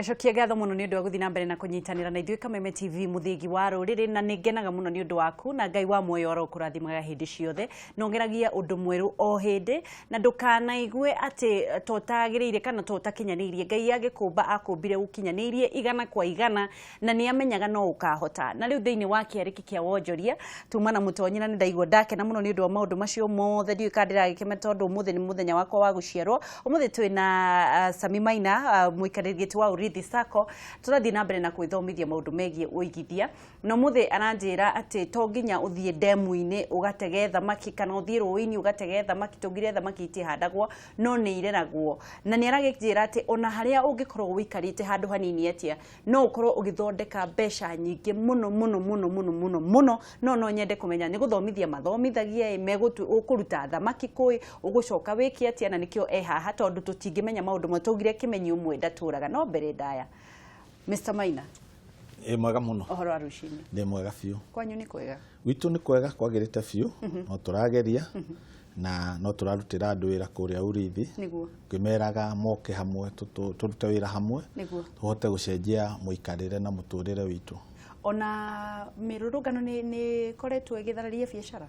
Ngacokia ngatho muno nĩ ũndũ wa gũthiĩ na mbere na kũnyitanĩra na ithuĩ Kameme TV, mũthĩgi wa rũrĩrĩ, na nĩ ngenaga mũno nĩ ũndũ waku, na Ngai wa muoyo arokũrathimaga hĩndĩ ciothe na ũgeragia ũndũ mwerũ o hĩndĩ, na ndũkanaigue atĩ to ũtagĩrĩire kana to ũtakinyanĩirie. Ngai agĩkũmba akũmbire ũkinyanĩirie 100%, na nĩ amenyaga no ũkahota. Na rĩu thĩinĩ wa kĩarĩki kĩa wonjoria tuma na mũtonyi, na nĩ ndaigua ndakena mũno nĩ ũndũ wa maũndũ macio mothe. Ndiũĩ kana ndĩragĩkena tondũ ũmũthĩ nĩ mũthenya wakwa wa gũciarwo. Ũmũthĩ twĩ na Sami Maina, mũikarĩri gĩtĩ wa Urithi Sacco. Tũrathiĩ na mbere na gwĩthomithia maũndũ megiĩ ũigithia, na ũmũthĩ aranjĩra atĩ to nginya ũthiĩ ndemu-inĩ ũgatege thamaki kana ũthiĩ rũĩ-inĩ ũgatege thamaki. Tũngire thamaki itihandagwo no nĩ ireragwo, na nĩ aragĩnjĩra atĩ ona harĩa ũngĩkorwo ũikarĩte handũ hanini atĩa, no ũkorwo ũgĩthondeka mbeca nyingĩ mũno mũno mũno mũno mũno mũno. No nyende kũmenya nĩ gũthomithia mathomithagia ĩ megũtu ũkũruta thamaki kũĩ, ũgũcoka wĩke atĩa, na nĩkĩo e haha, tondũ tũtingĩmenya maũndũ mothe. Twaugire kĩmenyi ũmwe ndatũraga. No mbere ndaya, Mr Maina. Ĩ, mwega mũno. Ũhoro wa rũcinĩ? Ndĩ mwega biũ. Kwanyu nĩ kwega? Gwitũ nĩ kwega, kwagĩrĩte biũ. No tũrageria na no tũrarutĩra andũ wĩra kũrĩa Urithi, ngĩmeraga moke hamwe tũrute wĩra hamwe, tũhote gũcenjia mũikarĩre na mũtũrĩre witũ. Ona mĩrũrũngano nĩ ĩkoretwo ĩgĩthararia biacara?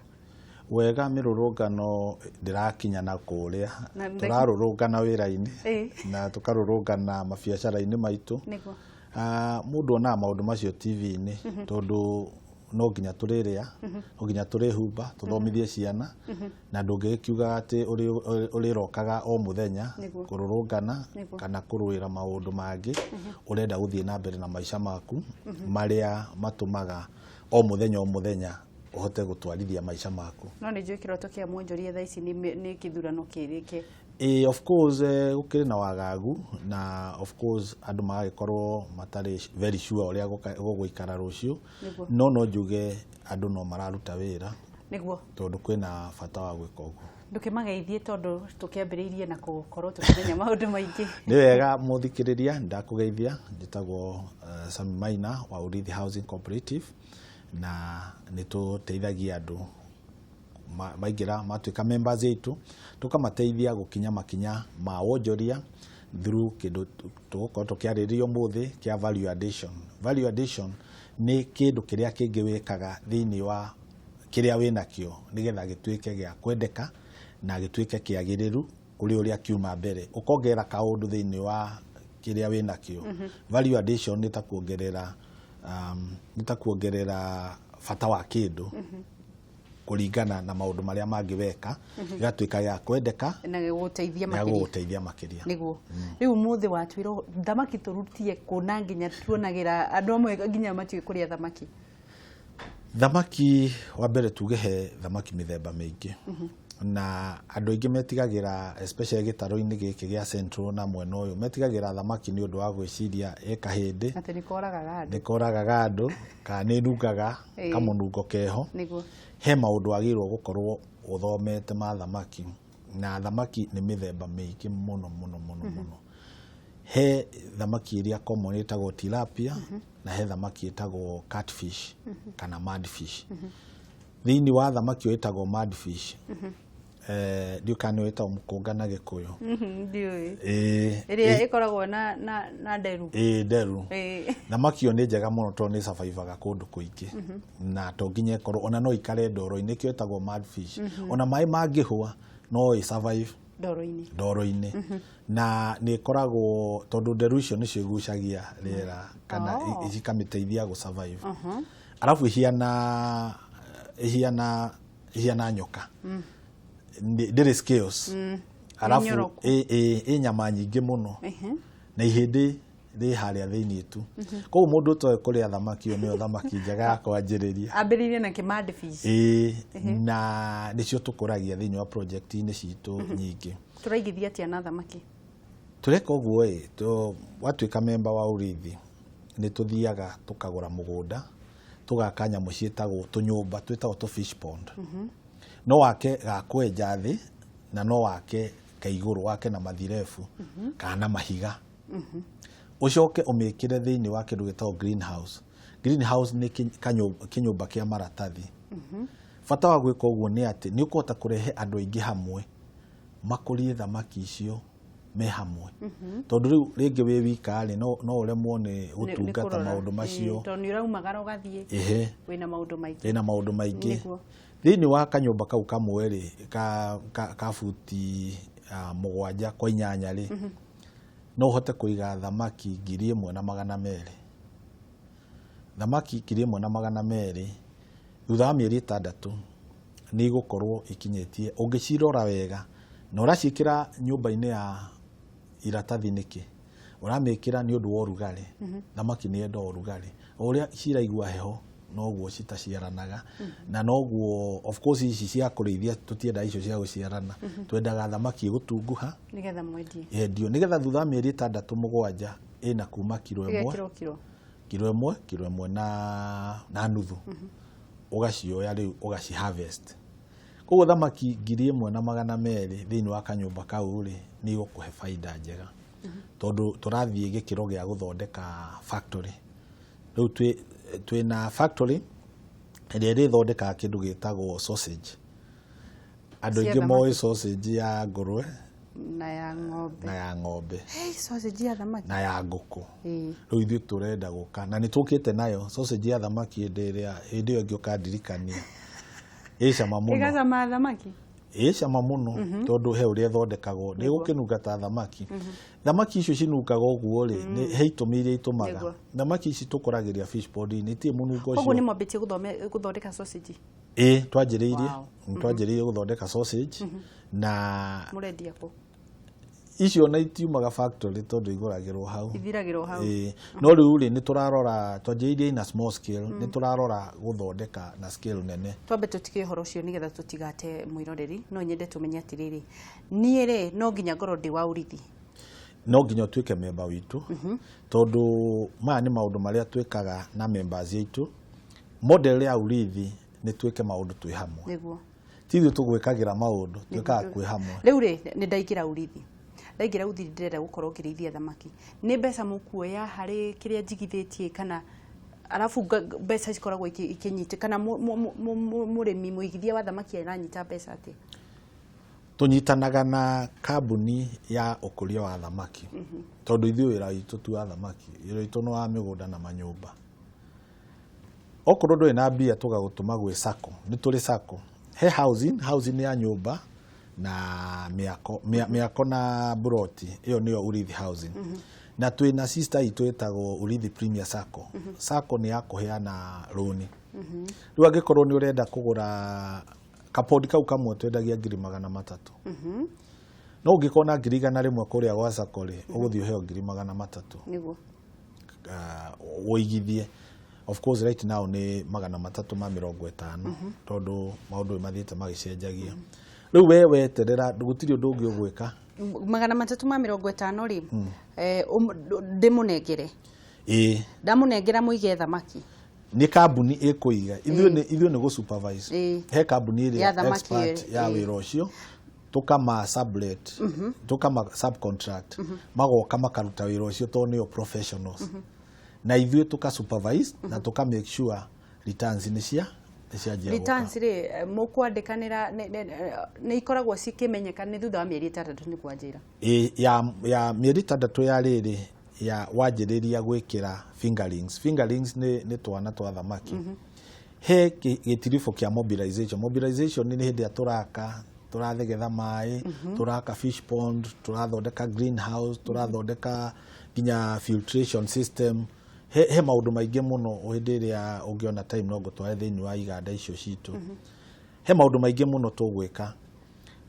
Wega, mĩrũrũngano ndĩrakinya na kũrĩa. Tũrarũrũngana wĩra-inĩ na tũkarũrũngana mabiacara-inĩ maitũ. Mũndũ onaga maũndũ macio TV-inĩ, tondũ no nginya tũrĩrĩa, no nginya tũrĩhumba, tũthomithie ciana, na ndũngĩgĩkiuga atĩ ũrĩrokaga o mũthenya kũrũrũngana kana kũrũĩra maũndũ mangĩ. Ũrenda gũthiĩ na mbere na maica maku marĩa matũmaga o mũthenya o mũthenya ũhote gũtwarithia maica maku. No nĩ njũĩ kĩroto kĩa mwonjoria thaa ici nĩ kĩthurano kĩrĩke. Ĩĩ, of course, gũkĩrĩ na wagagu, na of course andũ magagĩkorwo matarĩ very sure ũrĩa gũgũikara rũciũ. No njuge andũ no mararuta wĩra, tondũ kwĩna bata wa gwĩka ũguo. Ndũkĩmageithie, tondũ tũkĩambĩrĩirie na gũkorwo tũkĩmenya maũndũ maingĩ. Nĩ wega, mũthikĩrĩria, ndakũgeithia. Njĩtagwo Sami Maina wa Urithi Housing Cooperative, na nĩ tũteithagia andũ maingĩra matuĩka members aitũ, tũkamateithia gũkinya makinya ma wonjoria through kĩndũ tũgũkorwo tũkĩarĩrĩria ũmũthĩ kĩa value addition. Value addition nĩ kĩndũ kĩrĩa kĩngĩ wĩkaga thĩinĩ wa kĩrĩa wĩnakĩo nĩgetha gĩtuĩke gĩa kwendeka na gĩtuĩke kĩagĩrĩru kũrĩ ũrĩa kiuma mbere, ũkongerera kaũndũ thĩinĩ wa kĩrĩa wĩnakĩo. Value addition nĩ ta kuongerera bata wa kĩndũ kũringana na maũndũ marĩa mangĩ weka, gĩgatuĩka gĩa kwendeka na gĩgũteithia na makĩria. Gũgũteithia makĩria. Nĩguo rĩu ũmũthĩ watwĩrwo thamaki tũrutie kũna nginya tuonagĩra andũ amwe nginya matiũĩ kũrĩa thamaki. Thamaki, wa mbere tuge he thamaki mĩthemba mĩingĩ, na andũ aingĩ metigagĩra, especially gĩtarũ-inĩ gĩkĩ gĩa Central na mwena ũyũ, metigagĩra thamaki nĩ ũndũ wa gwĩciria ĩ kahĩndĩ, atĩ nĩ koragaga andũ, nĩ koragaga andũ kana nĩ nungaga kamũnungo keho. He maũndũ wagĩrĩirwo gũkorwo ũthomete ma thamaki, na thamaki nĩ mĩthemba mĩingĩ mũno mũno mũno mũno. He thamaki ĩrĩa common ĩtagwo tilapia, na he thamaki ĩtagwo catfish kana mudfish. Thĩinĩ wa thamaki ĩyo ĩtagwo mudfish, ndiũĩ kana nĩyo ĩtagwo mũkũnga na Gĩkũyũ. Ndiũĩ. Ĩrĩa ĩkoragwo na nderu. Ĩĩ, nderu. Thamaki ĩyo nĩ njega mũno tondũ nĩ survivaga kũndũ kũingĩ, na to nginya ĩkorwo ona no ikare ndoro-inĩ, nĩkĩo ĩtagwo mudfish. Ona maĩ mangĩhũa no ĩ survive ndoro-inĩ. Ndoro-inĩ. Na nĩ ĩkoragwo, tondũ nderu icio nĩcio igucagia rĩera kana cikamĩteithia gũ survive. Arabu ihiana nyoka. Ndĩrĩ scales. Arabu nyoroku. Ĩ nyama nyingĩ mũno na ihĩndĩ rĩ harĩa thĩinĩ tu. Koguo mũndũ ũtoĩ kũrĩa thamaki, ĩyo nĩyo thamaki njega ya kwanjĩrĩria. Ambĩrĩirie na kĩmudfish. Ĩĩ, na nĩcio tũkũragia thĩinĩ wa project-inĩ citũ nyingĩ. Tũraigithia atĩa na thamaki? Tũreka ũguo ĩ, watuĩka member wa Urithi, nĩ tũthiaga tũkagũra mũgũnda, tũgaka nyamũ ciĩtagwo tũnyũmba twĩtagwo tũ fish pond. No wake ga kwenja thĩ na no wake ka igũrũ, wake na mathirebu kana na mahiga, ũcoke ũmĩkĩre thĩinĩ wa kĩndũ gĩtagwo greenhouse. Greenhouse nĩ kĩnyũmba kĩa maratathi. Bata wa gwĩka ũguo nĩ atĩ nĩ ũkũhota kũrehe andũ aingĩ hamwe makũrie thamaki icio. Me hamwe, tondũ rĩu rĩngĩ wĩ wika rĩ, no ũremwo nĩ gũtungata kũrora. Maũndũ macio. Tondũ nĩ ũraumagara ũgathiĩ, wĩna maũndũ maingĩ. Ĩna maũndũ maingĩ. Thĩinĩ wa kanyũmba kau kamwe rĩ, ka buti 7 kwa 8 rĩ, no ũhote kũiga thamaki 1200. Thamaki 1200 thutha wa mĩeri 6 nĩ igũkorwo ikinyĩtie, ũngĩcirora wega na ũraciĩkĩra nyũmba-inĩ ya iratathi. Nĩkĩ ũramĩkĩra? Nĩ ũndũ wa ũrugarĩ. Thamaki nĩ yendaga ũrugarĩ. O ũrĩa ciraigua heho, noguo citaciaranaga, na noguo of course ici cia kũrĩithia tũtiendaga icio cia gũciarana, twendaga thamaki ĩgũtunguha nĩgetha mwendie. Yendio, nĩgetha thutha wa mĩeri 6 7 ĩna kuma kiro 1 ĩgekĩrwo kiro. Kiro 1, kiro 1 na nuthu, ũgacioya rĩu ũgaci harvest. Koguo thamaki 1200 thĩinĩ wa kanyũmba kau rĩ, nĩ igũkũhe baida njega, tondũ tũrathiĩ gĩkĩro gĩa gũthondeka factory. Rĩu twĩna factory ĩrĩa ĩrĩthondekaga kĩndũ gĩtagwo sausage. Andũ Cia aingĩ thamaki. Moĩ sausage ya ngũrwe na ya ng'ombe. Na ya ng'ombe. Hey, sausage ya thamaki. Na ya ngũkũ. Rĩu ithuĩ tũrenda gũka na nĩ tũkĩte nayo sausage ya thamaki. Hĩndĩ ĩrĩa hĩndĩ ĩyo ĩngĩ ũkandirikania, ĩ cama mũno. Ĩgacama thamaki. Ĩ cama mũno, tondũ he ũrĩa ĩthondekagwo, nĩ gũkĩnunga ta thamaki. Thamaki icio cinungaga ũguo rĩ, nĩ he itũmi iria itũmaga. Thamaki ici tũkũragĩria fish pond-inĩ itirĩ mũnungo Koguo ũcio. nĩ mwambĩtie gũthondeka sausage? Ĩ, twanjĩrĩirie. Twanjĩrĩirie gũthondeka sausage na Mũrendia kũ? Icio na itiumaga factory tondũ igũragĩrwo hau. Ithiragĩrwo hau. Ĩĩ. No rĩu rĩ, nĩ tũrarora, twanjĩrĩirie na small scale, nĩ tũrarora gũthondeka na scale nene. Twambe tũtige ũhoro ũcio nĩgetha tũtigate mwĩroreri. No nyende tũmenye atĩrĩrĩ, niĩ rĩ, no nginya ngorwo ndĩ wa ũrithi? No nginya ũtuĩke memba witũ, tondũ maya nĩ maũndũ marĩa twĩkaga na members aitũ. Model ya urithi nĩ twĩke maũndũ twĩ hamwe. Ti ithuĩ tũgwĩkagĩra maũndũ, twĩkaga kwĩ hamwe. Rĩu rĩ, nĩ ndaingĩra urithi, ndaingĩra urithi ndĩrenda gũkorwo ngĩrĩithia thamaki, nĩ mbeca mũkuoya harĩ kĩrĩa njigithĩtie, kana arabu mbeca cikoragwo ikĩnyita, kana mũrĩmi mũigithia wa thamaki aranyita mbeca atĩa? Tũnyitanaga na kambuni ya ũkũria wa thamaki, tondũ ithuĩ wĩra witũ ti wa thamaki, wĩra witũ nĩ wa mĩgũnda na manyũmba. Okorwo ndũrĩ na mbia, tũgagũtũma gwĩ sacco. Nĩ tũrĩ sacco, he housing, housing ya nyũmba na mĩako, mĩako na buroti, ĩyo nĩyo Urithi Housing. Na twĩna sister itũ ĩtagwo Urithi Premier Sacco. Sacco nĩ ya kũheana rũni. Rĩu angĩkorwo nĩ ũrenda kũgũra kapodi kau kamwe, twendagia 300,000, no ũngĩkorwo na 100,000 kũrĩa gwa sacco rĩ, ũgũthiĩ ũheo 300,000 ũigithie. Of course right now nĩ 350, tondũ maũndũ nĩ mathiĩte magĩcenjagia. Rĩu we weterera, gũtirĩ ũndũ ũngĩ ũgwĩka. 350 rĩ, ndĩmũnengere? Ĩĩ. Ndamũnengera, mũige thamaki? Nĩ kambuni ĩkũiga, ithuĩ nĩ gũ supervise. He kambuni Ya ĩrĩa thamaki. Expert ya wĩra ũcio, tũkama sublet, tũkama subcontract, magoka makaruta wĩra ũcio tondũ nĩo professionals, na ithuĩ tũka supervise na tũka make sure returns nĩ cianjia gũka. Returns rĩ, mũkwandĩkanĩra nĩ ikoragwo cikĩmenyeka nĩ thutha wa mĩeri 6 nĩ kwanjĩra? Ĩ, ya mĩeri 6 ya rĩrĩ ya wanjĩrĩria gwĩkĩra fingerlings. Fingerlings nĩ twana twa thamaki. He gĩtiribũ kĩa mobilization. Mobilization nĩ hĩndĩ ĩrĩa tũraka, tũrathegetha maĩ, tũraka fish pond, tũrathondeka greenhouse, tũrathondeka nginya filtration system. He maũndũ maingĩ mũno. Hĩndĩ ĩrĩa ũngĩona time, no ngũtware thĩinĩ wa iganda icio citũ. He maũndũ maingĩ mũno tũgwĩka,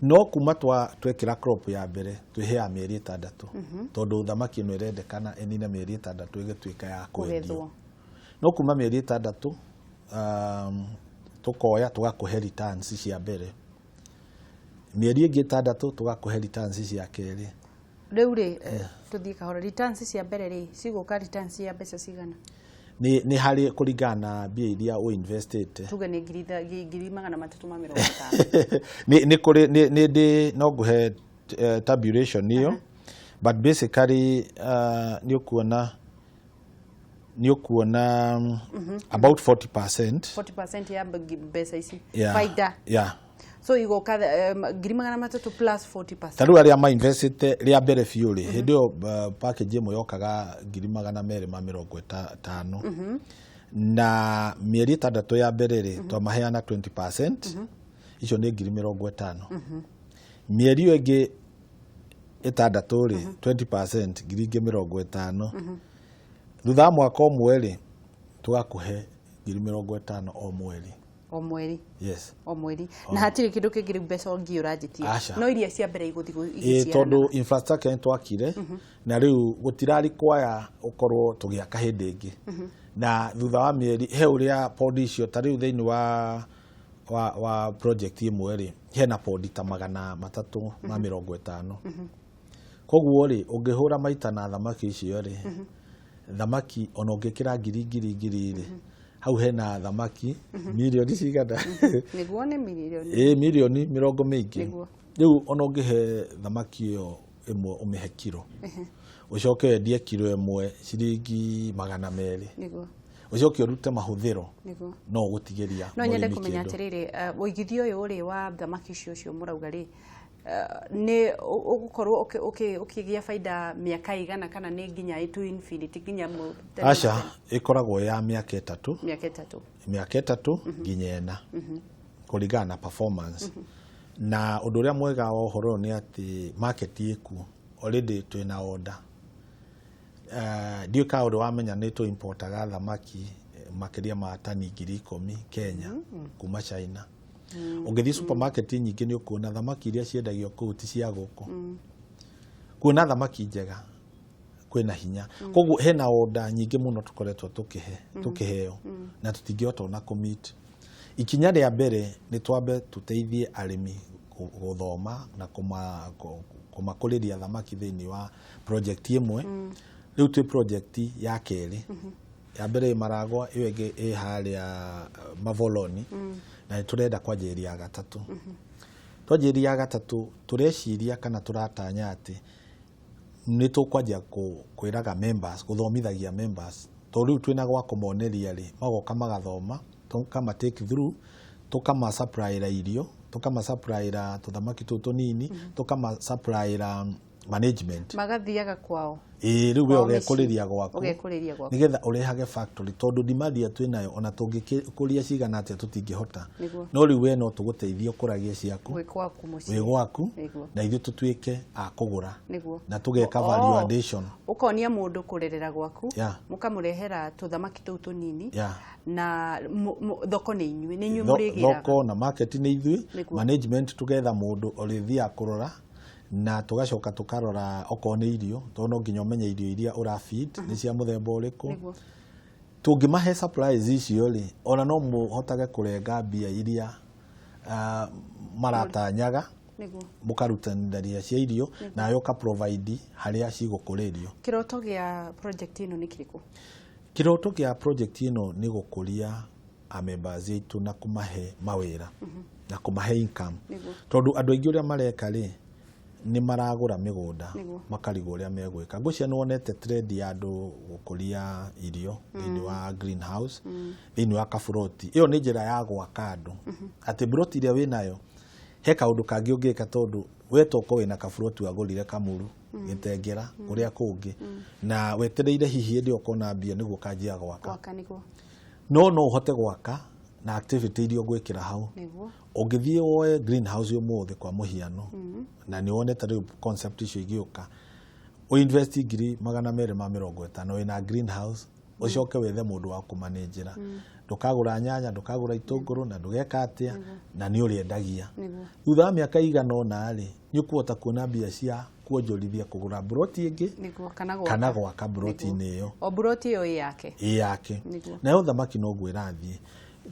no kuma twekĩra crop ya mbere, twĩheaga mĩeri 6, tondũ thamaki ĩno ĩrendekana ĩnine mĩeri 6 ĩgĩtuĩka ya kwendio. Kũgethwo. No kuma mĩeri 6, tũkoya tũgakũhe returns cia mbere, mĩeri ĩngĩ 6 tũgakũhe returns cia kerĩ. Rĩu rĩ, tũthiĩ kahora. Returns cia mbere rĩ, cigũka returns ya mbeca cigana? Nĩ harĩ kũringana na mbia iria ũinvestĩte. Tuge nĩ 350,000. Nĩ kũrĩ nĩ ndĩ no ngũhe tabulation ĩyo, but basically nĩ ũkuona about 40%. 40% ya mbeca ici? Yeah, Faida? Yeah. So igoka 300,000 plus 40%. Ta rĩu arĩa mainvestĩte rĩa mbere biũ rĩ, hĩndĩ ĩyo package ĩmwe yokaga 250,000, na mĩeri 6 ya mbere rĩ, twamaheana 20%, icio nĩ 50,000. Mĩeri ĩyo ĩngĩ 6 rĩ, 20%, 50,000. Thutha wa mwaka ũmwe rĩ, tũgakũhe 50,000 o mweri. O mweri? Yes. O mweri, na hatirĩ kĩndũ kĩngĩ rĩu, mbeca ũngĩ ũranjĩtie? Aca. No iria cia mbere igũthiĩ Ĩ, igĩciaranaga. Tondũ infrastructure nĩ twakire, na rĩu gũtirari kwaya ũkorwo tũgĩaka hĩndĩ ĩngĩ, na thutha wa mĩeri he ũrĩa pond icio, ta rĩu thĩinĩ wa project ĩmwe rĩ, hena pond ta 350. Koguo rĩ, ũngĩhũra maita na thamaki icio rĩ, thamaki ona ũngĩkĩra ngiri ngiri ngiri rĩ, hau hena thamaki mirioni cigana? Nĩguo, nĩ mirioni. Ĩ, mirioni mĩrongo mĩingĩ. Rĩu ona ũngĩhe thamaki ĩyo ĩmwe, ũmĩhe kiro, ũcoke wendie kiro ĩmwe ciringi 200, ũcoke ũrute mahũthĩro, no ũgũtigĩria No nyende mũrĩmi kũmenya kĩndũ. atĩrĩrĩ, ũigithio ũyũ rĩ wa thamaki icio ũcio mũrauga rĩ, nĩ ũgũkorwo ũkĩgĩa baida mĩaka igana, kana nĩ nginya to infinity, nginya tene na Aca, ĩkoragwo ya mĩaka 3. Mĩaka 3. Mĩaka 3 nginya 4 kũringana na performance. Na ũndũ ũrĩa mwega wa ũhoro ũyũ nĩ atĩ market ĩkuo already, twĩna order. Ndiũĩ kana ũrĩ wamenya nĩ tũ importaga thamaki makĩria ma tani 10,000 Kenya kuma China. Ũngĩthiĩ supermarket nyingĩ nĩ ũkuona thamaki iria ciendagio kũu ti cia gũkũ. Kuona thamaki njega kwĩna hinya, koguo hena order nyingĩ mũno tũkoretwo tũkĩhe tũkĩheo na tũtingĩhota ona kũmeet. Ikinya rĩa mbere nĩ twambe tũteithie arĩmi gũthoma na kũmakũrĩria thamaki thĩinĩ wa project ĩmwe. Rĩu twĩ project ya kerĩ, ya mbere ĩ Maragwa, ĩyo ĩngĩ ĩ harĩa Mavoloni, na nĩ tũrenda kwanjĩrĩria ya gatatũ. Twanjĩrĩria ya gatatũ, tũreciria kana tũratanya atĩ nĩ tũkwanjia kwĩraga members, gũthomithagia members, tondũ rĩu twĩna gwa kũmoneria rĩ, magoka magathoma, tũkama take through, tũkama supplyra irio, tũkama supplyra tũthamaki tũu tũnini, tũkama supplyra management. Magathiaga kwao? Ĩĩ, rĩu we Kwao mĩciĩ. Ũgekũrĩria gwaku. Ũgekũrĩria gwaku. Nĩgetha ũrehage factory, tondũ demand ĩrĩa twĩnayo, ona tũngĩkũria cigana atĩa, tũtingĩhota. No rĩu we no tũgũteithie ũkũragie ciaku Gwĩ gwaku mũciĩ. Wĩ gwaku, na ithuĩ tũtuĩke a kũgũra na tũgeka value addition. Ũkonia mũndũ kũrerera gwaku, mũkamũrehera tũthamaki tũu tũnini, na thoko nĩ inyuĩ, nĩ inyuĩ mũrĩgĩraga. Thoko na market nĩ ithuĩ. Management tũgetha mũndũ ũrĩthiaga kũrora, na tũgacoka tũkarora okorwo nĩ irio, tondũ no nginya ũmenye irio iria ũra feed nĩ cia mũthemba ũrĩkũ. Tũngĩmahe supplies icio rĩ, ona no mũhotage kũrenga mbia iria maratanyaga, mũkarutanĩria cia irio, nawe ũka provide harĩa cigũkũrĩrio. Kĩroto gĩa project ĩno nĩ kĩrĩkũ? Kĩroto kĩa project ĩno nĩ gũkũria amembers aitũ na kũmahe mawĩra na kũmahe income, tondũ andũ aingĩ ũrĩa mareka rĩ, nĩ maragũra mĩgũnda, makarigwo ũrĩa megwĩka. Ngwĩciria nĩ wonete trend ya andũ gũkũria irio thĩinĩ wa greenhouse, thĩinĩ wa kaburoti. Ĩyo nĩ njĩra ya gwaka andũ atĩ buroti ĩrĩa wĩnayo he kaũndũ kangĩ ũngĩka, tondũ we toko wĩna kaburoti wagũrire Kamuru, Gĩtengera, kũrĩa kũngĩ, na wetereire hihi hĩndĩ ĩyo ũkona mbia nĩguo ũkanjia gwaka. Gwaka, nĩguo. No no ũhote gwaka na activity iria ũgwĩkĩra hau. Ũngĩthiĩ woe greenhouse ũmũthĩ kwa mũhiano, na nĩ wonete rĩu concept icio igĩũka, ũinvest 250,000, wĩna greenhouse, ũcoke wethe mũndũ wa kũmanĩnjĩra. Ndũkagũra nyanya, ndũkagũra itũngũrũ, na ndũgeka atĩa, na nĩ ũrĩendagia. Thutha wa mĩaka igana ũna rĩ, nĩ ũkũhota kuona mbia cia kuonjorithia kũgũra mburoti ĩngĩ Kana gwaka. Kana gwaka mburoti-inĩ ĩyo. O mburoti ĩyo ĩ yake. Ĩ yake. Nayo thamaki noguo ĩrathiĩ.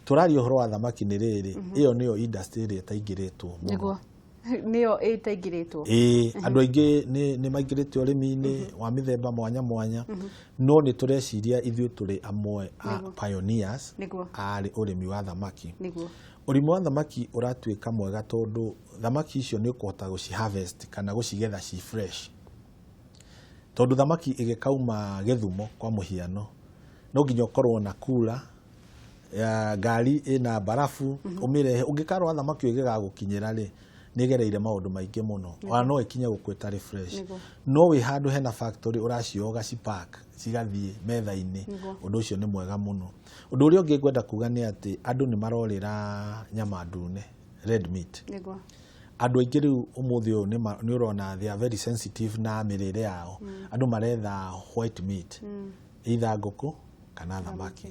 Tũraria ũhoro wa thamaki nĩ rĩrĩ, ĩyo nĩyo industry ĩrĩa ĩtaingĩrĩtwo mũno. Nĩguo, nĩyo ĩtaingĩrĩtwo. Ĩĩ, andũ aingĩ nĩ maingĩrĩte ũrĩmi-inĩ wa mĩthemba mwanya mwanya, no nĩ tũreciria ithuĩ tũrĩ amwe a pioneers arĩ ũrĩmi wa thamaki. Ũrĩmi wa thamaki ũratuĩka mwega tondũ thamaki icio nĩ ũkũhota gũci harvest kana gũcigetha ci fresh, tondũ thamaki ĩgĩkauma Gĩthumo kwa mũhiano, no nginya ũkorwo na kula. Ya, ngari ĩna mbarabu ũmĩrehe. Ũngĩkarora thamaki ĩgĩgagũkinyĩra rĩ, nĩ ĩgereire maũndũ maingĩ mũno, ona no ĩkinye gũkũ ĩtarĩ fresh. No wĩ handũ hena factory ũracioga ũgacipack cigathiĩ metha-inĩ. Ũndũ ũcio nĩ mwega mũno. Ũndũ ũrĩa ũngĩ ngwenda kuga nĩ atĩ andũ nĩ marorĩra nyama ndune, red meat. Andũ aingĩ rĩu ũmũthĩ ũyũ nĩ ũrona they are very sensitive na mĩrĩre yao. Andũ maretha white meat, either ngũkũ kana thamaki.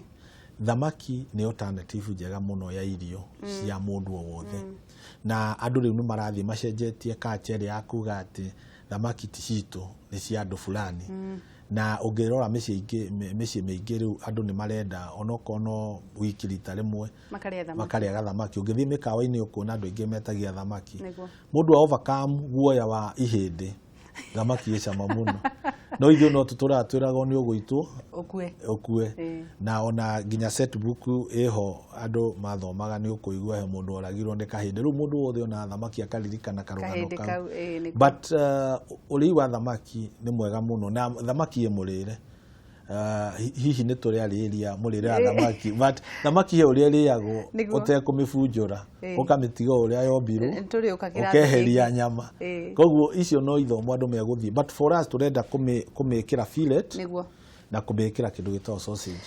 Thamaki nĩ alternative njega mũno ya irio cia mũndũ o wothe, na andũ rĩu nĩ marathiĩ macenjetie culture ĩrĩa ya kuga atĩ thamaki ti citũ, nĩ cia andũ fulani. Na ũngĩrora mĩciĩ ingĩ, mĩciĩ mĩingĩ rĩu andũ nĩ marenda onokorwo no wiki rita rĩmwe makarĩa thamaki. Makarĩaga thamaki. Ũngĩthiĩ mĩkawa-inĩ ũkuona andũ aingĩ metagia thamaki. Mũndũ wa overcome guoya wa ihĩndĩ, thamaki ĩ cama mũno. No ithuĩ no tũtũraga twĩragwo nĩ ũgũitwo ũkue. Ũkue. Na ona nginya setbook ĩho andũ mathomaga, nĩ ũkũigua he mũndũ oragirwo nĩ kahĩndĩ. Rĩu mũndũ wothe ona thamaki akaririkana karũgano kahĩndĩ kau. Kau, ĩĩ, nĩguo. But ũrĩi wa thamaki nĩ mwega mũno, na thamaki ĩ mũrĩre. Hihi nĩ tũrĩ arĩria mũrĩre wa thamaki, but thamaki he ũrĩa ĩrĩagwo ũtekũmĩbunjũra, ũkamĩtiga o ũrĩa yombirwo, Tũrĩũka kĩrathi ũkeheria kĩngĩ. nyama. Koguo icio no ithomo andũ megũthiĩ, but for us tũrenda kũmĩkĩra fillet na kũmĩkĩra kĩndũ gĩtagwo sausage.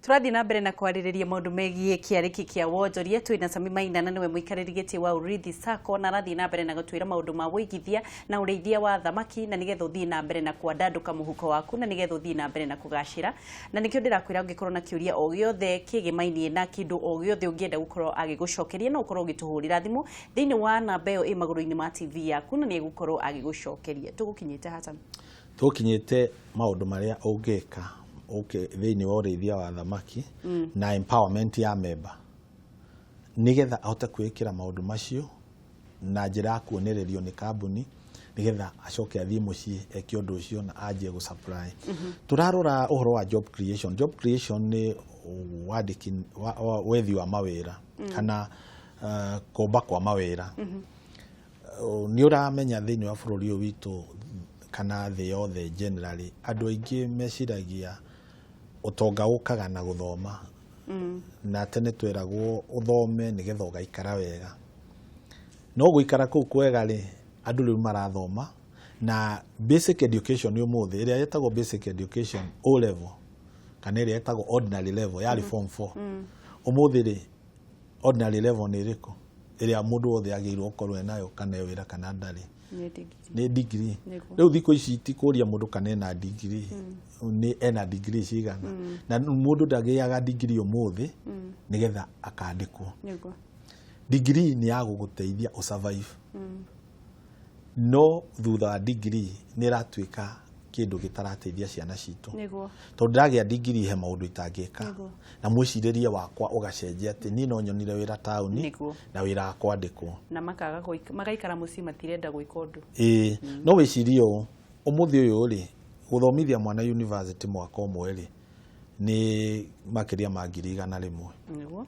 Tũrathiĩ na mbere na kwarĩrĩria maũndũ megiĩ kĩarĩki kĩa wonjoria. Twĩna Sami Maina na nĩwe mũikarĩri gĩtĩ wa Urithi Sacco, na arathiĩ na mbere na gũtwĩra maũndũ ma wũigithia na ũrĩithia wa thamaki, na nĩgetha ũthiĩ na mbere na kwandandũka mũhuko waku, na nĩgetha ũthiĩ na mbere na kũgacĩra. Na nĩkĩo ndĩrakwĩra ũngĩkorwo na kĩũria o gĩothe kĩgĩmainie na kĩndũ o gĩothe ũngĩenda gũkorwo agĩgũcokeria, no ũkorwo ũgĩtũhũrĩra thimũ thĩinĩ wa namba ĩyo ĩ magũrũ-inĩ ma TV yaku, na nĩ egũkorwo agĩgũcokeria. Tũgũkinyĩte hata Tũkinyĩte maũndũ marĩa ũngĩka thĩinĩ wa ũrĩithia wa thamaki na empowerment ya member, nĩgetha ahote kwĩĩkĩra maũndũ macio na njĩra ya kuonererio nĩ kambuni, nĩgetha acoke athiĩ mũciĩ eke ũndũ ũcio na anjie gũ supply. Tũrarora ũhoro wa job creation. Job creation nĩ wandĩki wethi wa mawĩra kana kũmba kwa mawĩra. Nĩ ũramenya thĩinĩ wa bũrũri ũyũ witũ kana thĩ yothe generally, andũ aingĩ meciragia ũtonga ũkaga na gũthoma. Na tene tweragwo ũthome nĩgetha ũgaikara wega. No gũikara kũu kwega rĩ, andũ rĩu marathoma na basic education ũmũthĩ ĩrĩa ĩtagwo basic education, O level, kana ĩrĩa ĩtagwo ordinary level yarĩ form 4. Ũmũthĩ rĩ, ordinary level nĩ ĩrĩkũ ĩrĩa mũndũ wothe agĩrĩirwo gũkorwo enayo, kana e wĩra kana ndarĩ? Nĩ degree. Nĩ degree. Rĩu thikũ ici ti kũria mũndũ kana ena degree, nĩ ena degree cigana. Na mũndũ ndagĩaga degree ũmũthĩ nĩgetha akandĩkwo. Degree nĩ ya gũgũteithia ũsurvive, no thutha wa degree nĩ ĩratuĩka kĩndũ gĩtarateithia ciana citũ, tondũ ndagĩa degree he maũndũ itangĩka, na mwĩcirĩrie wakwa ũgacenjia atĩ niĩ no nyonire wĩra taũni na wĩra wa kwandĩkwo. Na makaga magaikara mũciĩ, matirenda gwĩka ũndũ. Ĩĩ, no wĩcirie ũũ, ũmũthĩ ũyũ rĩ, gũthomithia mwana university mwaka ũmwe rĩ, nĩ makĩria ma 100,000.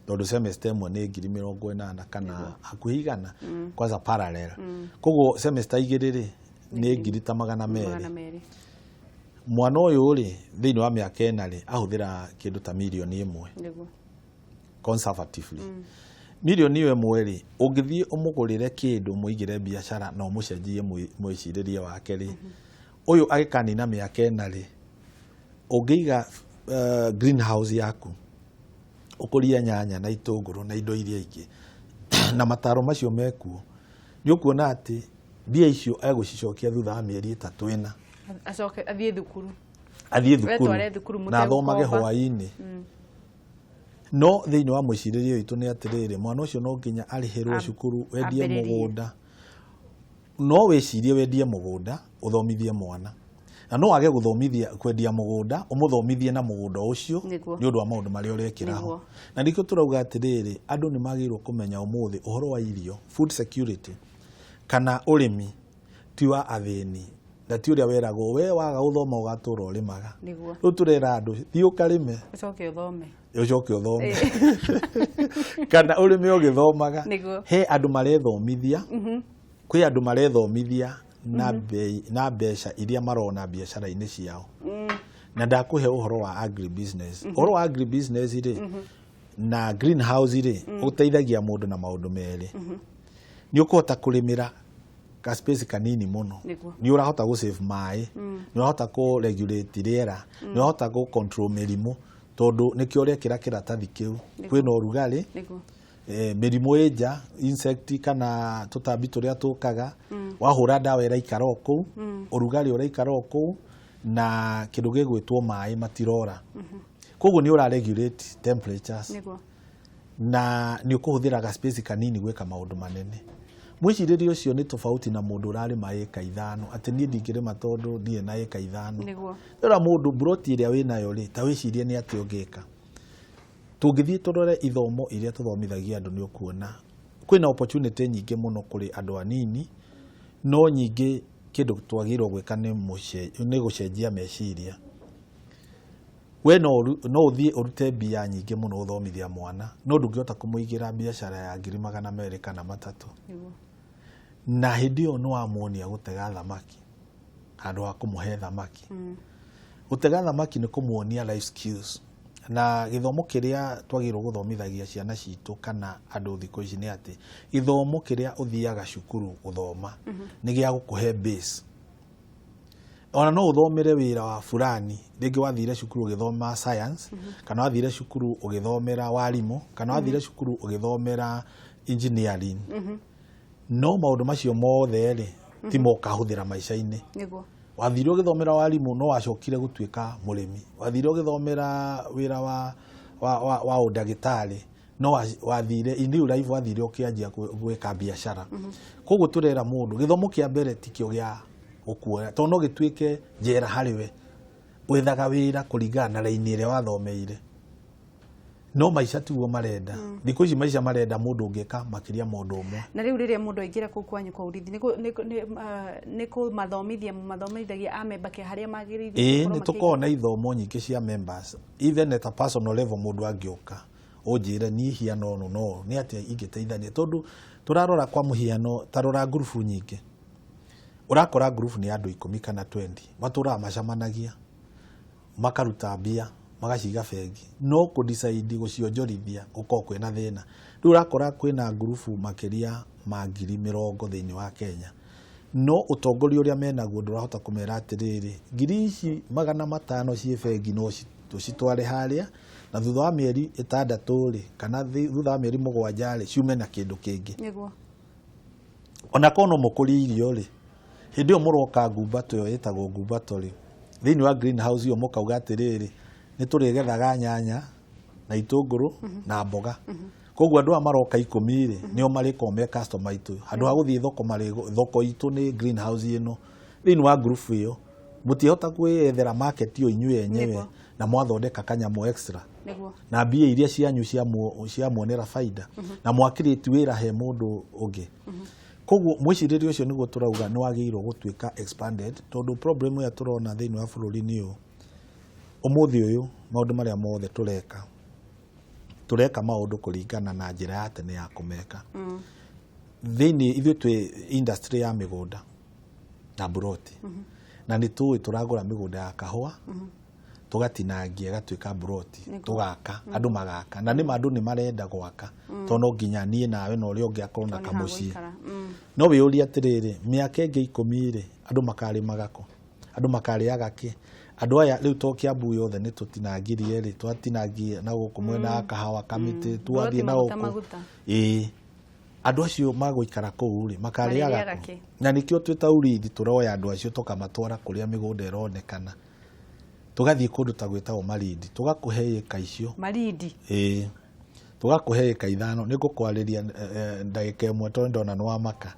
Tondũ semester ĩmwe nĩ 80,000 kana hakuhĩ 100, kwanza parallel. Koguo semester igĩrĩ rĩ, nĩ ngiri ta magana magana merĩ. Merĩ. Mwana ũyũ rĩ, thĩinĩ wa mĩaka 4 rĩ, ahũthĩra kĩndũ ta 1 million. Conservatively 1 million rĩ, ũngĩthiĩ ũmũgũrĩre kĩndũ, mũigĩre biacara na ũmũcenjie mwĩcirĩrie wake rĩ, ũyũ agĩkanina mĩaka 4 rĩ, ũngĩiga greenhouse yaku ũkũrie nyanya na itũngũrũ na indo iria ingĩ na mataro macio mekuo, nĩ ũkuona atĩ mbia icio egũcicokia thutha wa mĩeri 3, 4. Acoke athiĩ thukuru. Athiĩ thukuru. Wetware thukuru na athomage mũtegũkomba. Hwaĩ-inĩ. No thĩinĩ wa mwĩcirĩrie witũ nĩ atĩrĩrĩ, mwana ũcio no nginya arĩhĩrwo cukuru, wendie ambĩrĩrie. Mũgũnda. No wĩcirie wendie mũgũnda ũthomithie mwana, na no wage gũthomithia, kwendia mũgũnda ũmũthomithie na mũgũnda ũcio, nĩ ũndũ wa maũndũ marĩa ũrekĩra ho. Na nĩkĩo tũrauga atĩrĩrĩ, andũ nĩ magĩrĩirwo kũmenya ũmũthĩ ũhoro wa irio, food security kana ũrĩmi ti wa athĩni, na ti ũrĩa weragwo we waga gũthoma ũgatũra ũrĩmaga. Rĩu tũrera andũ, thiĩ ũkarĩme, ũcoke ũthome. Ũcoke ũthome, kana ũrĩme ũgĩthomaga. He andũ marethomithia, kwĩ andũ marethomithia na mbeca iria marona biacara-inĩ ciao. Na ndakũhe ũhoro wa agribusiness. Ũhoro wa agribusiness rĩ na greenhouse rĩ, ũteithagia mũndũ na maũndũ merĩ. Nĩ ũkũhota kũrĩmĩra ka space kanini mũno. Nĩ ũrahota gũ save maĩ, nĩ ũrahota kũ regulate rĩera, nĩ ũrahota gũ control mĩrimũ, tondũ nĩkĩo ũrekĩra kĩratathi kĩu kwĩna ũrugarĩ. Mĩrimũ ĩnja, insect kana tũtambi tũrĩa tũkaga, wahũra ndawa ĩraikara o kũu, ũrugarĩ ũraikara o kũu, na kĩndũ gĩgwĩtwo maĩ matirora. Koguo nĩ ũra regulate temperatures na nĩ ũkũhũthĩra ga space kanini gwĩka maũndũ manene. Mwĩcirĩrie ũcio nĩ tofauti na mũndũ ũrarĩma ĩka 5, atĩ niĩ ndingĩrĩma tondũ ndirĩ na ĩka 5. Rora mũndũ mburoti ĩrĩa wĩnayo rĩ, ta wĩcirie nĩ atĩa ũngĩka. Tũngĩthiĩ tũrore ithomo iria tũthomithagia andũ, nĩ ũkuona kwĩna opportunity nyingĩ mũno kũrĩ andũ anini. No nyingĩ kĩndũ twagĩrĩirwo gwĩka nĩ gũcenjia meciria. We no ũthiĩ ũrute mbia nyingĩ mũno ũthomithia mwana, no ndũngĩhota kũmũigĩra biacara ya 200,000 kana 300. Na hĩndĩ ĩyo nĩ wamuonia gũtega thamaki handũ ha kũmũhe thamaki. Gũtega thamaki nĩ kũmuonia life skills. Na gĩthomo kĩrĩa twagĩrĩirwo gũthomithagia ciana citũ kana andũ thikũ ici nĩ atĩ gĩthomo kĩrĩa ũthiaga cukuru gũthoma nĩ gĩa gũkũhe base. Ona no ũthomere wĩra wa fulani, rĩngĩ wathire cukuru ũgĩthoma science, kana wathire cukuru ũgĩthomera warimũ, kana wathire cukuru ũgĩthomera engineering, no maũndũ macio mothe rĩ, ti mo ũkahũthĩra maica-inĩ. Wathire ũgĩthomera warimũ, no wacokire gũtuĩka mũrĩmi. Wathire ũgĩthomera wĩra wa ũndagĩtarĩ, no wathire in real life, wathire ũkĩanjia gwĩka biacara. Koguo tũrera mũndũ gĩthomo kĩa mbere tikĩo gĩa gũkuoya, tondũ no gĩtuĩke njera harĩ we. Wethaga wĩra kũringana na raini ĩrĩa wathomeire, no maica tiguo marenda. Thikũ ici maica marenda mũndũ ũngĩka makĩria ma ũndũ ũmwe. Na rĩu rĩrĩa mũndũ aingĩra kũu kwanyu kwa Urithi, nĩ kũmathomithia mũmathomithagia amemba ke harĩa magĩrĩire gũkorwo? Nĩ tũkoragwo na ithomo nyingĩ cia members. Even at a personal level, mũndũ angĩũka ũnjĩre niĩ hiano ũũ no nĩ atĩa ingĩteithania, tondũ tũrarora kwa mũhiano, ta rora ngurubu nyingĩ, ũrakora ngurubu nĩ andũ 10 kana 20 matũraga macemanagia, makaruta mbia magaciga bengi, no kũ decide gũcionjorithia gũkorwo kwĩna thĩna. Rĩu ũrakora kwĩna ngurubu makĩria ma 80,000 thĩinĩ wa Kenya, no ũtongoria ũrĩa menaguo ndũrahota kũmera atĩrĩrĩ, ngiri ici 500 ciĩ bengi no tũcitware harĩa, na thutha wa mĩeri 6 rĩ, kana thutha wa mĩeri 7 rĩ, ciume na kĩndũ kĩngĩ. Ona korwo no mũkũrie irio rĩ, hĩndĩ ĩyo mũroka ngumbato ĩyo ĩtagwo ngumbato rĩ, thĩinĩ wa greenhouse ĩyo, mũkauga atĩrĩrĩ, nĩ tũrĩgethaga nyanya na itũngũrũ na mboga. Koguo andũ aya maroka 10 rĩ, nĩo marĩkorwo me customer aitũ. Handũ ha gũthiĩ thoko, marĩ thoko itũ nĩ greenhouse ĩno. Thĩinĩ wa group ĩyo mũtiahota kwĩyethera market ĩyo inyuĩ enyewe na mwathondeka kanyamũ extra na mbia iria cianyu ciamuonera faida na mwakirĩti wĩra he mũndũ ũngĩ. Koguo mwĩcirĩrie ũcio nĩguo tũrauga nĩ wagĩrĩirwo gũtuĩka expanded, tondũ problem ĩrĩa tũrona thĩinĩ wa bũrũri nĩ ũũ: ũmũthĩ ũyũ maũndũ marĩa mothe tũreka, tũreka maũndũ kũringana na njĩra ya tene ya kũmeka. Thĩinĩ ithuĩ twĩ industry ya mĩgũnda na mburoti, na nĩ tũĩ tũragũra mĩgũnda ya kahũa, tũgatinangia ĩgatuĩka mburoti, tũgaka, andũ magaka. Na nĩma andũ nĩ marenda gwaka, tondũ no nginya niĩ nawe na ũrĩa ũngĩ akorwo na Tondũ nĩ kamũciĩ. hagũikara. No wĩyũrie atĩrĩrĩ, mĩaka ĩngĩ 10 rĩ, andũ makarĩmaga kũ? Andũ makarĩaga kĩ? Andũ aya rĩu to Kiambu yothe nĩ tũtinangirie rĩ, twatinangie na gũkũ mwena wa kahawa kamĩtĩ, twathiĩ na Maguta, gũkũ. Maguta. Ĩĩ, andũ acio magũikara kũu rĩ, makarĩaga Marĩrĩaga kũ? Kĩ? Na nĩkĩo twĩ ta Urithi tũroya andũ acio tũkamatwara kũrĩa mĩgũnda ĩronekana, tũgathiĩ kũndũ ta gwĩtagwo Malindi, tũgakũhe ĩka icio. Malindi. Ĩĩ, tũgakũhe ĩka 5. Nĩ ngũkwarĩria ndagĩka 1 tondũ ndona nĩ wamaka.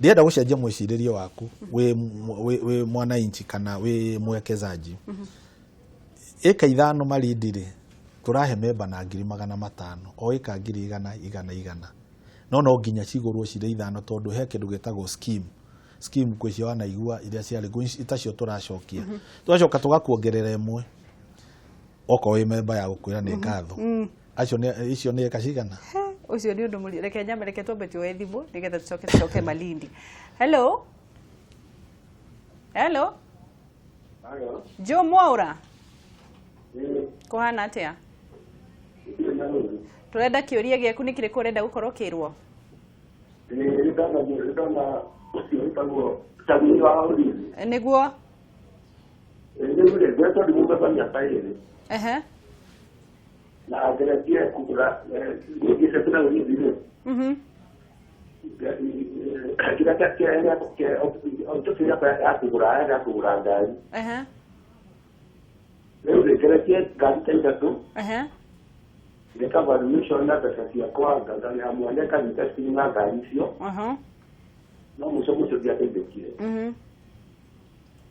Ndĩrenda gũcenjia mwĩcirĩrie waku wĩ mwananchi kana wĩ mwekezaji. Ĩka 5 Malindi rĩ, tũrahe memba na 500,000 o ĩka, ngiri igana igana igana, no nginya cigũrwo cirĩ 5, tondũ he kĩndũ gĩtagwo scheme. Scheme kwĩ cio wanaigua iria ciarĩ kwĩ tacio tũracokia, tũgacoka tũgakuongerera ĩmwe okorwo wĩ memba ya gũkwĩra nĩ ngatho. Acio nĩ icio nĩ ĩka cigana? Ũcio nĩ ũndũ mũritũ. Reke nyambe, reke twambe tuoe thimũ nĩgetha tũcoke Malindi. Hello, hello. Halo. Joe Mwaura. Kũhana atĩa? Tũrenda kĩũria gĩaku nĩ kĩrĩkũ ũrenda gũkorwo ũkĩrwo? Ndona ũcio wĩtagwo Samiri wa Urithi. Nĩguo. Rĩu rĩ, ngoretwo ndĩ mũmemba mĩaka 2. Ehe. Na ngeretie kũgũra ngĩte na Urithi rĩ. Kĩrĩa kĩa ya kũgũra ngari. Ehe. Rĩu rĩ, ngeretie ngari ta 3. Ehe. Ngeka valuation na mbeca ciakwa ngarĩha mwene kanyita na ngari icio. No mũico mũico ndiateithĩkire.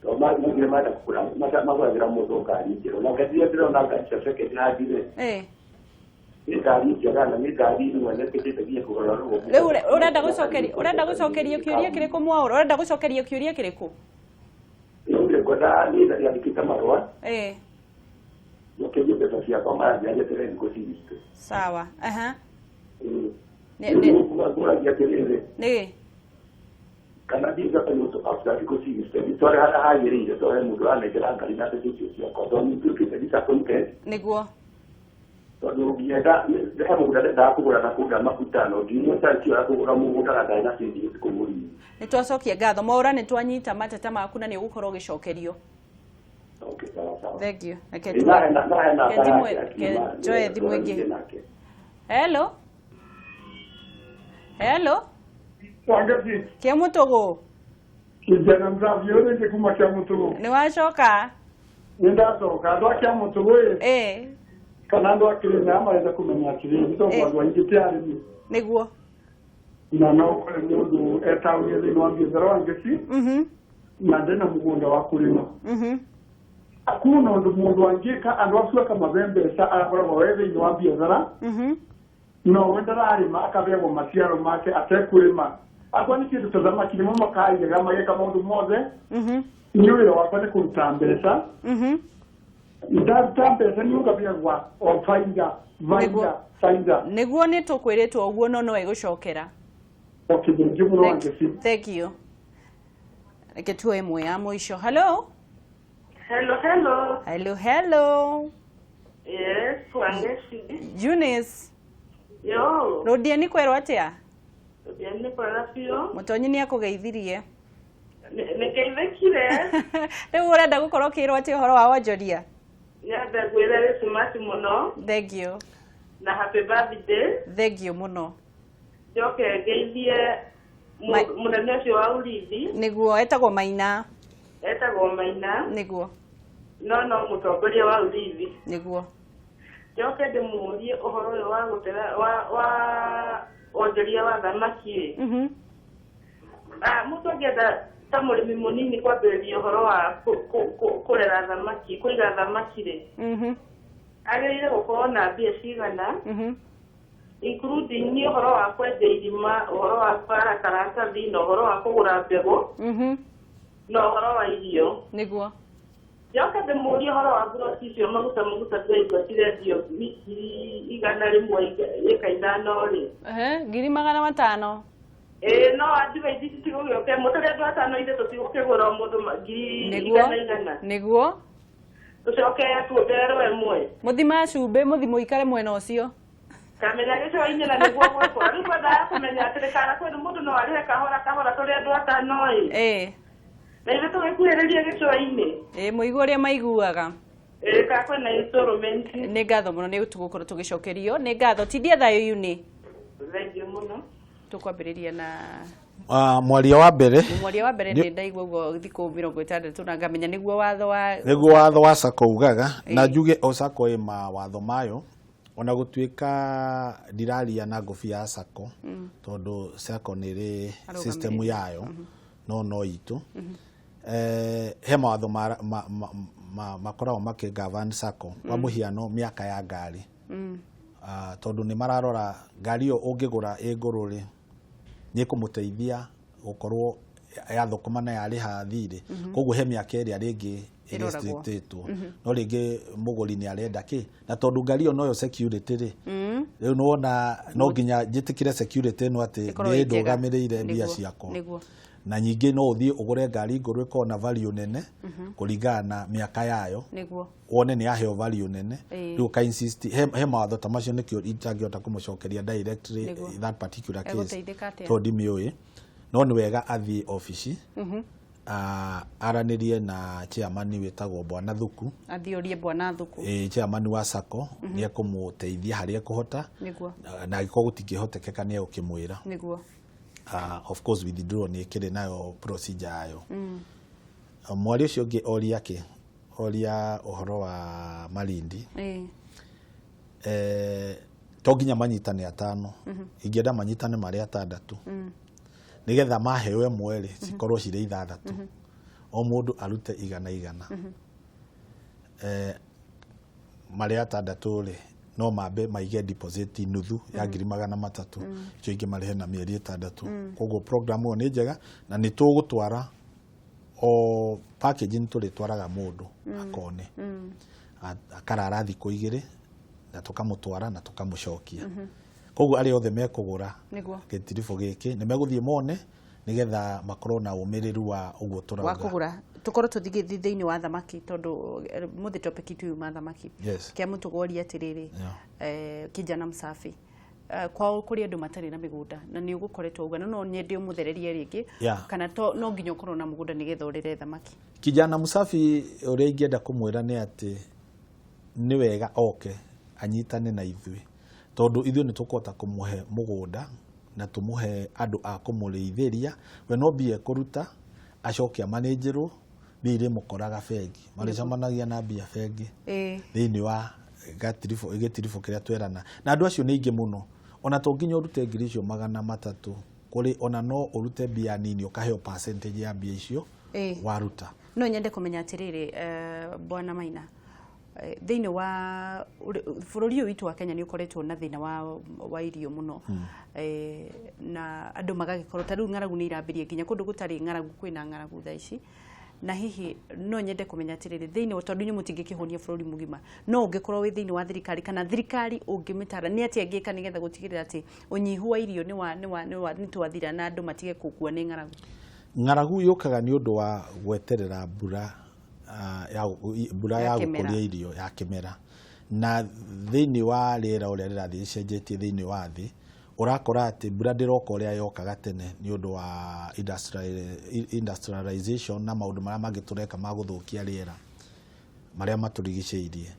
Tondũ maugire marenda kũgũra magũragĩra mũndũ ngari njerũ. Na ngari iria ndĩrona ngari cia second hand rĩ. Nĩ ngari njega na nĩ ngari mwene ĩteithagia kũgũra rũgũ. Rĩu ũrenda gũcokerio ũrenda gũcokerio kĩũria kĩrĩkũ Mwaũra? Ũrenda gũcokerio kĩũria kĩrĩkũ? Rĩu rĩ, ngwenda niĩ nyandĩkĩte marũa. Njokerie mbeca ciakwa maranjĩra njeterere thikũ 60. Sawa. Aha. Ngũragia atĩrĩrĩ. Nĩ. Kana ndingĩhota gũtũ after thikũ 60 nditware harĩa hagĩrĩire tondũ he mũndũ ũranengera ngari na mbeca icio ciakwa tondũ nĩ nduĩkĩte disappointed. Nĩguo. Tondũ ngĩenda he mũgũnda ndendaga kũgũra na kũu makuta no nginyua icio ya kũgũra mũgũnda na ndarĩ na savings kũu mũrĩmi. Nĩ twacokia ngatho Mwaũra, nĩ twanyita mateta maku na nĩ ũgũkorwo ũgĩcokerio. Okay, sawa sawa. Thank you. Reke Nahe namba reke njoe thimũ ĩngĩ. Hello. Hello. Wangeci. Kĩamũtũgũ. Kijana mzavyo rĩngĩ kuma Kĩamũtũgũ. Nĩ wacoka? Nĩ ndacoka. Andũ a Kĩamũtũgũ ĩ. Kana andũ a Kĩrĩnyaga marenda kũmenya atĩrĩrĩ, tondũ andũ aingĩ ti arĩmi. Nĩguo. Na no ũkore mũndũ e taũni thĩinĩ wa biacara Wangeci. Na ndena mũgũnda wa kũrĩma. Kuna ũndũ mũndũ angĩka andũ acio akamahe mbeca agakoragwo we thĩinĩ wa biacara. No we ndararĩma akaheagwo maciaro make atekũrĩma. Akwa nĩ kĩndũ ta thamaki nĩmo makaigaga mageka maũndũ mothe. Niĩ wĩra wakwa nĩ kũruta mbeca. Ndaruta mbeca niĩ ngaheagwo o bainda bainda bainda. Nĩguo nĩ tũkwĩrĩtwo ũguo no no ĩgũcokera. Okay, thank you mũno Wangeci. Thank you. Reke tuoe ĩmwe ya mũico. Hello. Hello, hello. Hello, hello. Yes, Wangeci. Eunice. Yo. Rũndia nĩ kwerwo atĩa? Rũndia nĩ kwega biũ. Mũtonyi nĩ akũgeithirie. Nĩngeithĩkire. Rĩu ũrenda gũkorwo ũkĩrwo atĩa ũhoro wa wonjoria? Nyenda ngwĩre Christmas mũno. Thank you. Na happy birthday. Thank you mũno. Njoke ngeithie mũnene ũcio wa Urithi. Nĩguo, etagwo Maina. Etagwo Maina. Nĩguo. No no mũtongoria wa Urithi. Nĩguo. Njoke ndĩmũrie ũhoro ũyũ wa gũtera wa wonjoria wa thamaki ĩ. Mũndũ angĩenda ta mũrĩmi mũnini kwambĩrĩria ũhoro wa kũrera thamaki, kũiga thamaki rĩ. Agĩrĩire gũkorwo na mbia cigana. Including ũhoro wa kwenja irima, ũhoro wa kwara karatathi, na ũhoro wa kũgũra mbegũ. Na ũhoro wa irio. Nĩguo. Njoke ndĩmũrie ũhoro wa mburoti icio maguta maguta tũraigua cirendio 100 ĩka 5 rĩ. 500,000. No andiga ici citigũgĩũka ĩmwe tũrĩ andũ 5 ithe tũtigũkĩgũra o mũndũ 100,000. Nĩguo. Tũcoke tuongererwo ĩmwe. Mũthima cumbĩ mũthi mũikare mwena ũcio. Kamenya gĩcũa-inĩ na nĩguo gwĩkwo. Rĩu kwendaga kũmenya atĩrĩ kana kwĩ mũndũ no arĩhe kahora kahora tũrĩ andũ 5 ĩ. Na ithuĩ tũgĩkuhĩrĩria gĩcũa-inĩ. Mũigue ũrĩa maiguaga. Kana kwĩna installment. Nĩ ngatho mũno nĩ tũgũkorwo tũgĩcokerio. Nĩ ngatho. Tindia thayũ Uni. Thank you mũno. Tũkwambĩrĩria na mwaria wa mbere. Mwaria wa mbere nĩ ndaigua ũguo thikũ 60 na ngamenya nĩguo watho wa nĩguo watho wa SACCO ugaga. Na njuge o SACCO ĩ mawatho mayo ona gũtuĩka ndiraria na ngũbia ya SACCO tondũ SACCO nĩ ĩrĩ system yayo no no itũ. He mawatho makoragwo makĩgovern SACCO kwa mũhiano mĩaka ya ngari. Tondũ nĩ mararora ngari ĩyo ũngĩgũra ĩ ngũrũ rĩ nĩ ĩkũmũteithia gũkorwo yathũkũma na yarĩha thirĩ. Koguo he mĩaka ĩrĩa rĩngĩ ĩrestrictĩtwo. No rĩngĩ mũgũri nĩ arenda kĩ na tondũ ngari ĩyo noyo security rĩ rĩu nĩwona no nginya njĩtĩkĩre security ĩno atĩ Ĩkorwo ĩ njega. nĩ ndũgamĩrĩire mbia ciakwa. Nĩguo. Na ningĩ no ũthiĩ ũgũre ngari ngũrũ ĩkorwo na value nene kũringana na mĩaka yayo, wone nĩ yaheo value nene. Rĩu ũka insist he mawatho ta macio, nĩkĩo itangĩhota kũmũcokeria directly that particular case, Egũteithĩka atĩa? tondũ ndimĩũĩ. No nĩ wega athiĩ obici, aranĩrie na chairman wĩtagwo Bwana Thuku. Athiĩ orie Bwana Thuku. Ĩ, chairman wa SACCO nĩ ekũmũteithia harĩa ekũhota, na angĩkorwo gũtingĩhotekeka nĩ egũkĩmwĩra. Of course withdraw nĩ ĩkĩrĩ nayo procedure yayo. Mwaria ũcio ũngĩ oria kĩ oria ũhoro wa Malindi. To nginya manyitane atano, ingĩenda manyitane marĩ atandatũ, nĩgetha maheo ĩmwe rĩ, cikorwo cirĩ ithathatũ, o mũndũ arute igana igana. Marĩ atandatũ rĩ, no mambe maige deposit nuthu ya 300,000, icio ingĩ marĩhe na mĩeri 6. Koguo program ĩyo nĩ njega, na nĩ tũgũtwara o package, nĩ tũrĩtwaraga mũndũ akone. Akarara thikũ 2 na tũkamũtwara na tũkamũcokia. Koguo arĩa othe mekũgũra gĩtiribũ gĩkĩ nĩ megũthiĩ mone, nĩgetha makorwo na ũmĩrĩru wa ũguo wa tũrauga. Kũgũra tũkorwo tũthiĩ thĩinĩ wa thamaki, tondũ mũthĩ topic itu yuma thamaki. Kĩa mũtũgoria atĩrĩrĩ, kijana msafi, kwao kũrĩ andũ matarĩ na mĩgũnda, na nĩ ũgũkoretwo uga no nyende ũmũthererie rĩngĩ, kana to, no nginya ũkorwo na mũgũnda nĩgetha ũrere thamaki? Kijana msafi, ũrĩa ingĩenda kũmwĩra nĩ atĩ nĩ wega oke anyitane na ithuĩ, tondũ ithuĩ nĩ tũkũhota kũmũhe mũgũnda na tũmũhe andũ a kũmũrĩithĩria. We no mbia ekũruta, acoke amanĩnjĩrwo mbia irĩmũkoraga bengi, marĩcemanagia na mbia bengi thĩinĩ wa gĩtiribũ kĩrĩa twerana. Na andũ acio nĩ aingĩ mũno. Ona to nginya ũrute 300,000 kũrĩ, ona no ũrute mbia nini, ũkaheo percentage ya mbia icio waruta. No nyende kũmenya atĩrĩrĩ, Bwana Maina, thĩinĩ wa bũrũri ũyũ witũ wa Kenya nĩ ũkoretwo na thĩna wa irio mũno, na andũ magagĩkorwo ta rĩu ng'aragu nĩ irambĩrĩria nginya kũndũ gũtarĩ ng'aragu kwĩna ng'aragu thaa ici. Na hihi no nyende kũmenya atĩrĩrĩ, thĩinĩ wa, tondũ inyuĩ mũtingĩkĩhũnia bũrũri mũgima, no ũngĩkorwo wĩ thĩinĩ wa thirikari kana thirikari ũngĩmĩtara nĩ atĩa ĩngĩka nĩgetha gũtigĩrĩra atĩ ũnyihu wa irio nĩ twathira na andũ matige gũkua nĩ ng'aragu? Ng'aragu yũkaga nĩ ũndũ wa gweterera mbura, ya mbura Ya ya kĩmera. Gũkũria irio ya kĩmera. Na thĩinĩ wa rĩera ũrĩa rĩrathiĩ rĩcenjetie thĩinĩ wa thĩ, ũrakora atĩ mbura ndĩroka ũrĩa yokaga tene nĩ ũndũ wa industrialization na maũndũ marĩa mangĩ tũreka ma gũthũkia rĩera marĩa matũrigicĩirie.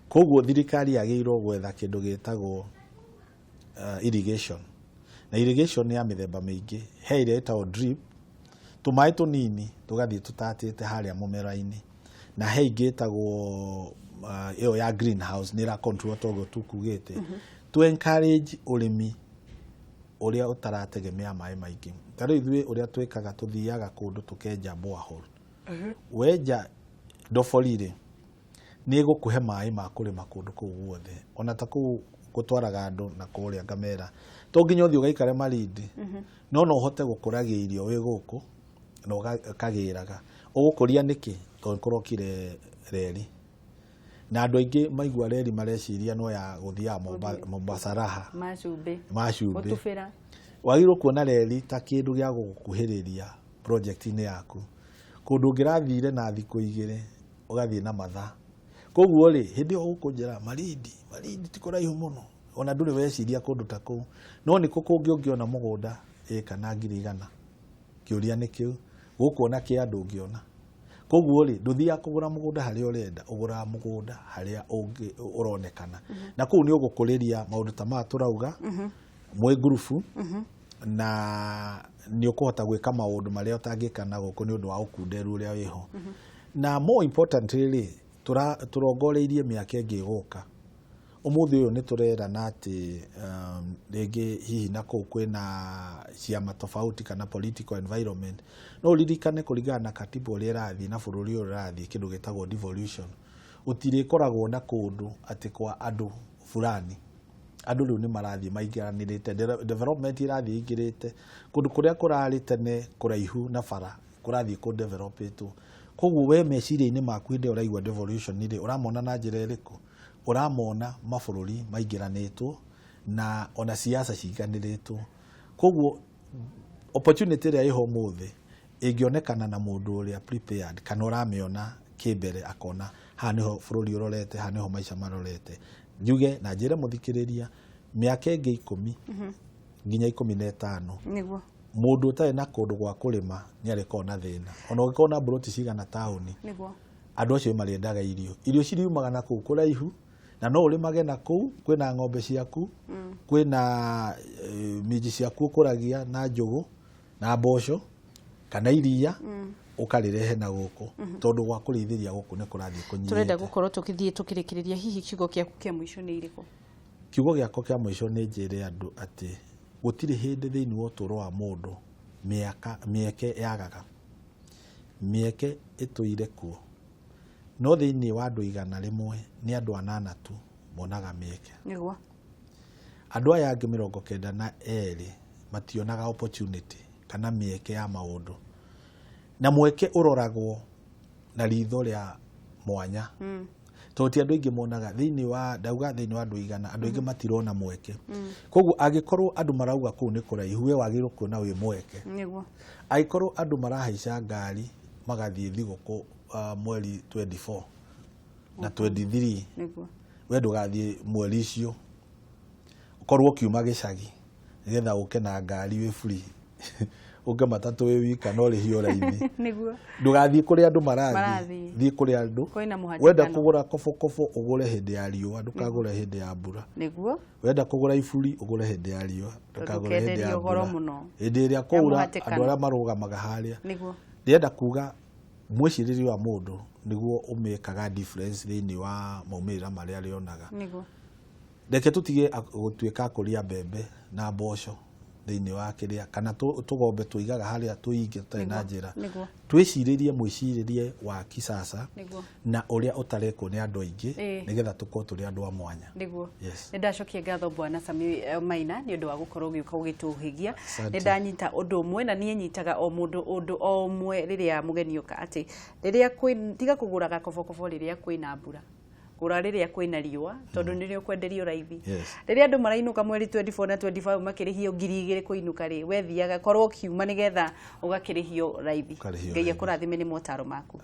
Koguo thirikari yagĩrĩirwo gwetha kĩndũ gĩtagwo irrigation. Na irrigation nĩ ya mĩthemba mĩingĩ. He ĩrĩa ĩtagwo drip, tũmaĩ tũnini tũgathiĩ tũtatĩte harĩa mũmera-inĩ, na he ingĩ ĩtagwo ĩyo ya greenhouse, nĩ ĩra control toguo tukugĩte. To encourage ũrĩmi ũrĩa ũtarategemea maĩ maingĩ. Ta rĩu ithuĩ ũrĩa twĩkaga, tũthiaga kũndũ tũkenja borehole. Wenja ndobori rĩ, nĩ ĩgũkũhe maĩ ma kũrĩma kũndũ kũu guothe. Ona ta kũu gũtwaraga andũ na kũrĩa ngamera, to nginya ũthiĩ ũgaikare Malindi, no no ũhote gũkũragia irio wĩ gũkũ na ũkagĩraga. Ũgũkũria nĩkĩ? Tondũ kũrokire reri, na andũ aingĩ maigua reri mareciria no ya gũthiaga Mombasa raha. Macumbĩ. Macumbĩ. Gũtubĩra. Wagĩrĩirwo kuona reri ta kĩndũ gĩa gũgũkuhĩrĩria project-inĩ yaku. Kũndũ ũngĩrathire na thikũ 2, ũgathiĩ na mathaa. Koguo rĩ, hĩndĩ ĩyo ũkũnjĩra Malindi, Malindi ti kũraihu mũno, ona ndũrĩ weciria kũndũ ta kũu. No nĩkũ kũngĩ ũngĩona mũgũnda ĩka na 100,000? Kĩũria nĩ kĩu. Gũkũ ona kĩa ndũngĩona. Koguo rĩ, ndũthiaga kũgũra mũgũnda harĩa ũrenda, ũgũraga mũgũnda harĩa ũronekana, na kũu nĩ ũgũkũrĩria maũndũ ta maya tũrauga mwĩ ngurubu, na nĩ ũkũhota gwĩka maũndũ marĩa ũtangĩka na gũkũ nĩ ũndũ wa ũkunderu ũrĩa wĩho. Na more importantly rĩ, tũrongoreirie mĩaka ĩngĩ ĩgũka. Ũmũthĩ ũyũ nĩ tũrerana atĩ rĩngĩ hihi na kũu kwĩna ciama tofauti kana political environment, no ũririkane kũringana na katiba ũrĩa ĩrathiĩ na bũrũri ũyũ ũrathiĩ, kĩndũ gĩtagwo devolution, gũtirĩkoragwo na kũndũ atĩ kwa andũ fulani. Andũ rĩu nĩ marathiĩ maingĩranĩrĩte, development ĩrathiĩ ĩingĩrĩte kũndũ kũrĩa kũrarĩ tene kũraihu na bara, kũrathiĩ kũ developĩtwo. Koguo we meciria-inĩ maku hĩndĩ ĩyo ũraigua devolution rĩ, ũramona na njĩra ĩrĩkũ? Ũramona mabũrũri maingĩranĩtwo na ona siasa ciinganĩrĩtwo. Koguo opportunity ĩrĩa ĩho ũmũthĩ Ĩngĩonekana na mũndũ ũrĩa prepared kana ũramĩona kĩmbere, akona haha nĩho bũrũri ũrorete, haha nĩho maica marorete. Njuge na njĩre mũthikĩrĩria, mĩaka ĩngĩ 10 nginya 15, mũndũ ũtarĩ na kũndũ gwa kũrĩma nĩ arĩkorwo na thĩna, ona ũngĩkorwo na mburoti cigana taũni. Andũ acio marĩendaga irio, irio ciriumaga na kũu kũraihu, na no ũrĩmage na kũu kwĩna ng'ombe ciaku, kwĩna minji ciaku ũkũragia na njũgũ na mboco kana iria, ũkarĩrehe na gũkũ, tondũ gwa kũrĩithĩria gũkũ nĩ kũrathiĩ Tũrenda kũnyihĩte. gũkorwo tũkĩthiĩ tũkĩrĩkĩrĩria, hihi kiugo gĩaku kĩa mũico nĩ irĩkũ? Kiugo gĩakwa kĩa mũico nĩ njĩre andũ atĩ gũtirĩ hĩndĩ thĩinĩ wa ũtũũro wa mũndũ mĩaka mĩeke yagaga. Mĩeke ĩtũire kuo, no thĩinĩ wa andũ 100 nĩ andũ 8 tu monaga mĩeke. Andũ aya angĩ 92 mationaga opportunity kana mĩeke ya maũndũ, na mweke ũroragwo na ritho rĩa mwanya, tondũ ti andũ aingĩ monaga. Thĩinĩ wa ndauga thĩinĩ wa andũ 100, andũ aingĩ matirona mweke. Koguo angĩkorwo andũ marauga kũu nĩ kũraihu, we wagĩrĩirwo kuona wĩ mweke. Angĩkorwo andũ marahaica ngari magathiĩ thigũkũ mweri 24 na 23, we ndũgathiĩ mweri icio, ũkorwo ũkiuma gĩcagi nĩgetha ũke na ngari wĩ free, ũke matatũ wĩ wika no rĩhio raithi. Ndũgathiĩ kũrĩa andũ marathiĩ. Marathiĩ. Thiĩ kũrĩa andũ Kwĩna mũhatĩkano. Wenda kũgũra kobokobo, ũgũre hĩndĩ ya riũa, ndũkagũre hĩndĩ ya mbura. Wenda kũgũra iburi, ũgũre hĩndĩ ya riũa, ndũkagũre hĩndĩ ya Ndũkenderio goro mbura. mũno. Hĩndĩ ĩrĩa kwaura, Mũhatĩkano. andũ arĩa marũgamaga harĩa. Ndĩrenda kuga mwĩcirĩrie wa mũndũ nĩguo ũmĩkaga difference thĩinĩ wa maumĩrĩra marĩa arĩonaga. Reke tũtige gũtuĩka akũria mbembe na mboco thĩinĩ wa kĩrĩa kana tũgombe tũigaga harĩa tũingĩ tũtarĩ na njĩra. Twĩcirĩrie mwĩcirĩrie wa kisasa na ũrĩa ũtarekwo nĩ andũ aingĩ, nĩgetha tũkorwo tũrĩ andũ a mwanya. Yes. Nĩ ndacokia ngatho, Bwana Sami Maina, nĩ ũndũ wa gũkorwo ũgĩũka ũgĩtũhĩgia. Asante. Nĩ ndanyita ũndũ ũmwe, na niĩ nyitaga o mũndũ ũndũ o ũmwe rĩrĩa mũgeni oka, atĩ rĩrĩa kwĩ tiga kũgũra gakobokobo rĩrĩa kwĩna mbura, gũra rĩrĩa kwĩna riũa, tondũ nĩrĩo kwenderio raithi. Rĩrĩa andũ marainũka mweri 24 na 25 makĩrĩhio 2000 kũinũka rĩ, we thiaga korwo kiuma nĩgetha ũgakĩrĩhio raithi. Ũkarĩhio Ngai raithi. akũrathime nĩ motaro maku.